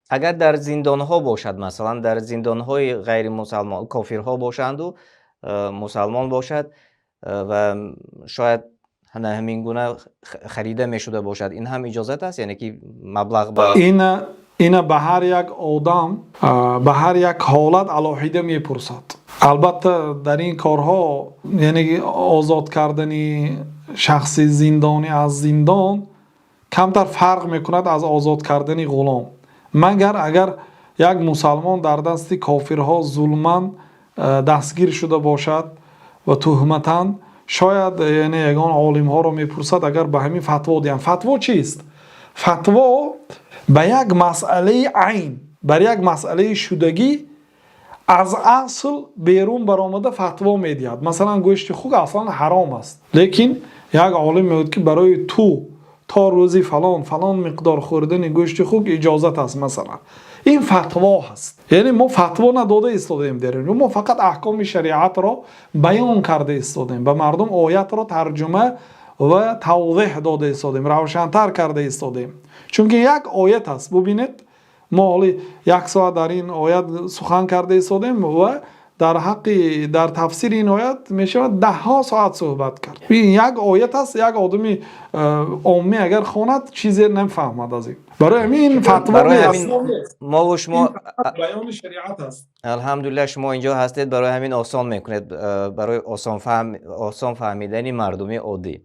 Агар дар зиндонҳо бошад, масалан, дар зиндонҳои ғайримусалмон, кофирҳо бошанд, мусалмон бошад ва шояд ҳамин гуна харида мешуда бошад, ин ҳам иҷозат аст? Яъне ки маблағ ба Ина ба ҳар як одам, ба ҳар як ҳолат алоҳида мепурсад. Албатта, дар ин корҳо, яъне озод кардани шахси зиндонӣ аз зиндон камтар фарқ мекунад аз озод кардани ғулом. Магар агар як мусалмон дар дасти кофирҳо зулман дастгир шуда бошад ва туҳматан, шояд, яъне ягон олимҳоро мепурсад, агар ба ҳамин фатво диҳанд. Фатво чист? Фатво ба як масъалаи айн, бар як масъалаи шудагӣ аз асл берун баромада фатво медиҳад. Масалан, гӯшти хук аслан ҳаром аст, лекин як олим мегӯяд, ки барои ту то рӯзи фалон фалон миқдор хӯрдани гӯшти хук иҷозат аст, масалан. Ин фатво ҳаст. Яъне мо фатво надода истодаем дар ин, мо фақат аҳкоми шариатро баён карда истодаем ба мардум, оятро тарҷума ва тавзеҳ дода истодаем, равшантар карда истодаем. Чунки як оят аст, бубинед, мо ҳоли як соат дар ин оят сухан карда истодаем ва дар ҳаққи дар тафсири ин оят мешавад даҳҳо соат суҳбат кард. Ин як оят аст, як одами оммӣ агар хонад, чизе намефаҳмад аз ин. Барои ҳамин фатво Барои нест. ҳамин мову шумо Ин фақат баёни шариат аст. Алҳамдулиллаҳ, шумо инҷо ҳастед, барои ҳамин осон мекунед, барои осон фаҳмидани мардуми оддӣ.